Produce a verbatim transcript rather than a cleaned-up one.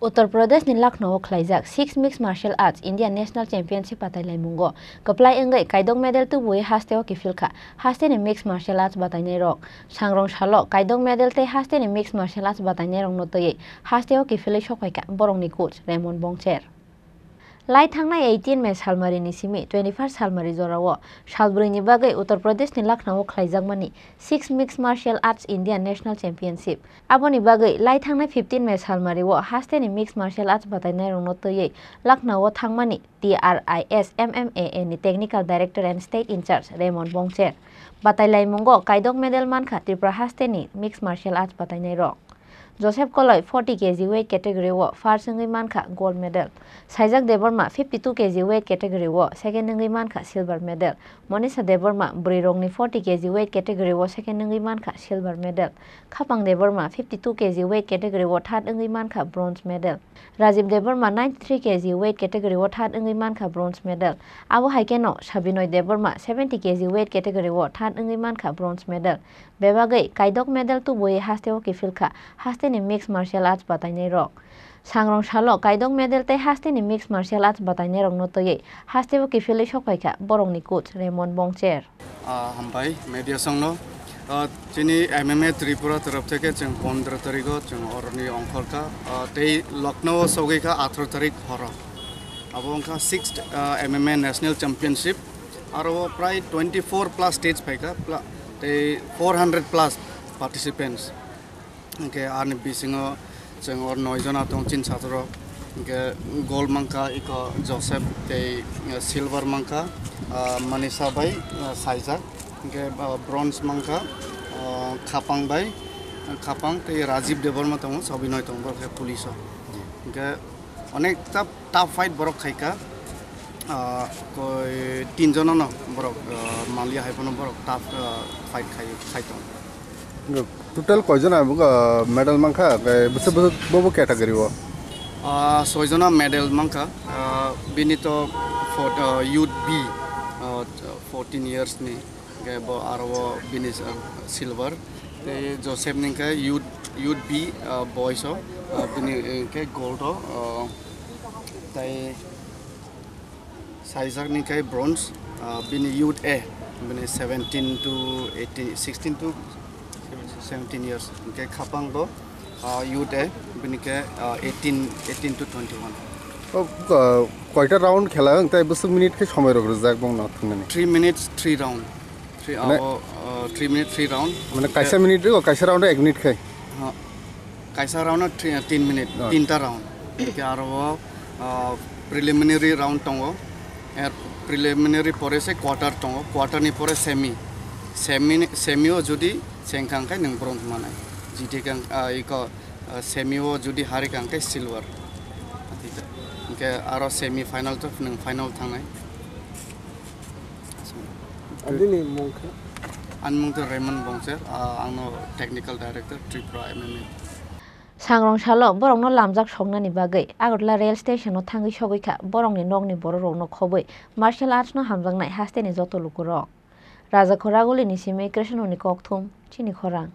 Uttar Pradeshni Lucknow-o khlaijak Six Mixed Martial Arts India National Championship batai laimungo kwplai wngwi kaidok medal tubuwi hasteo kiphilkha hasteni Mixed Martial Arts batainairok. Sangrong salo kaidok medal tei hasteni Mixed Martial Arts batainairokno twiwi hasteo kiphilwi sokphaikha borokni coach Raymond Bongcher. Lai thangnai eighteen May salmarini simi twenty-first salmari jorao salbrwini bagwi Uttar Pradeshni Lucknow-o khlaijakmani Six Mixed Martial Arts India National Championship. Aboni bagwi lai thangnai fifteen May salmario hasteni Mixed Martial Arts batainairokno twiwi Lucknow-o thangmani T R I S M M A A ni Technical Director and State in-charge Raymond Bongcher. Batai laimungo kaidok medal mankha Tripura hasteni Mixed Martial Arts batainairok. Joseph Koloi forty K G weight category o first wngwi mankha gold medal. Saijak Debbarma fifty-two K G weight category o second wngwi mankha silver medal. Monisha Debbarma bwrwirokni forty K G weight category o second wngwi mankha silver medal. Khapang Debbarma fifty-two K G weight category o third wngwi mankha bronze medal. Rajiv Debbarma ninety-three K G weight category o third wngwi mankha bronze medal. Abo hai kheno Sabinoy Debbarma seventy K G weight category o third wngwi mankha bronze medal. Bebagwi kaidok medal tubuwi hasteo kiphilkha hasteni Mixed Martial Arts batainairok. Sangrong salo kaidok medal tei hasteni Mixed Martial Arts batainairokno twiwi hasteo kiphilwi sokphaikha borokni coach Raymond Bongcher. Ah, hambai media songno. Ah, chini M M A Tripura torop theke chwng pondro tarikho chwng oroni ongkhorkha. Ah, tei Lucknow o sogwikha atharo tarik horo. Abo wngkha sixth, ah, M M A National Championship. Aro prai twenty-four plus states phaikha, pla-, tei four hundred plus participants. Hwnkhe ani bisingo chwng o noi jona tong chini satrok. Hwnkhe gold mankha iko Joseph tei, eh, silver mankha, ah, Manisha bai, ah, Saijak. Hwnkhe, ah, bronze mankha, ah, Khapang bai, Khapang tei Rajiv Debbarma tongo, Sabinoy tongo, borok khe police o. Hwnkhe onek ta Tough fight borok khaikha, ah, koi tin jono no borok, ah, manliya hai phano borok tough, ah, fight khai, khai tongo. Total koi jona, ah, medal mankha, khe bwswk, bwswk, bo bo category o? Ah, soi jona medal mankha, ah, bini to for, ah, youth B, ah, fourteen years ni. Hwnkhe bo aro o bini, ah, silver. Tei Joseph ni hwnkhe youth, youth B, ah, boys o, ah, bini, eh, hwnkhe gold o, ah, tei Saijak ni hwnkhe bronze, ah, bini youth A, bini seventeen to eighteen, sixteen to seventeen years. Hwnkhe Khapang bo, ah, youth A, bini khe, ah, eighteen, eighteen to twenty-one. O, ah, koita round khela wng tei bwswk minute khe somoi rok rijak bongno thwngmani? Three minutes, three round. Three, mane, abo, ah, three minute, three round. Mane kaisa minute o, kaisa round o ek minute khe? Ha. Kaisa round o three, tin minute, ah, tinta round. Hwnkhe aro o, ah, preliminary round tongo. Er preliminary pore se quarter tongo. Quarter ni pore semi. Semi ni, semi o jodi chengkha hwnkhe nwng bronze manai. Jiti kang, ah, iko, ah, semi o jodi hari kha hwnkhe silver. Hwnkhe aro semi final to nwng final thangnai. Abini mung khe? Ani mung to Raymond Bongcher, ah, angno technical director Tripura M M A. Sangrong salo borokno lamjak soknani bagwi Agartala rail station o thangwi sogwi kha borokni nokni bororokno khobwi martial arts no hamjaknai hasteni joto lukurok. Rajakhor Agulini simi Krishnoni kokthum, chini khorang.